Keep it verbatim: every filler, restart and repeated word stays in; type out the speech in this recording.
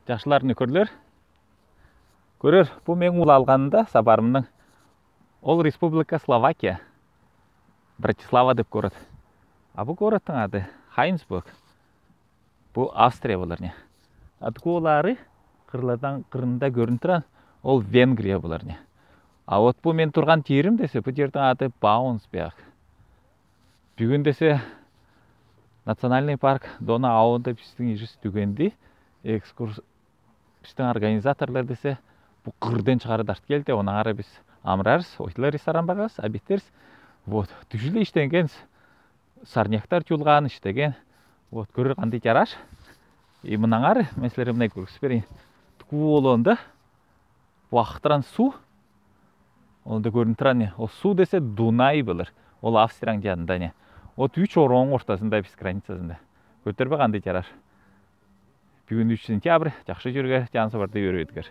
Чаштар, не көрерлер? Көрер, бу мен улалганында сапарымның. Ол республика Словакия. Братислава деп город. А бу городтың аты Хайнсбург. Бу Австрия болар, не. А туу олары кырлардан, кырында көрүнтүрен, ол Венгрия болар, не. А вот бу мен турган жерим десе, бу жердиң аты Баунсберг. Бүгүн десе национальный парк Дона Ауында бистиң ижис түгенди, экскурс-, бистиң организаторлар десе, бу кырдан чыгара тарт келди, онаңар бис амрарыс, ойтлар исаран барарыс, обедтерис. Вот, түшүле иштенген, сорняктар чуулгаан, иштеген. Вот, көрер кандай чараш. И мынаңар, мен силерге мынай көргүзип берейин. Туу олонда бу ахтыран суу. Онда көрүнтүрен, не, ол суу десе Дунай болар. Ол Австрияның жанында, не. Вот үш орон ортасында, бис границасында. Көрдүр бе, кандай чараш. Бүгүн үш сентябрь, чакшы чүрге, чанса барды өрү өткер.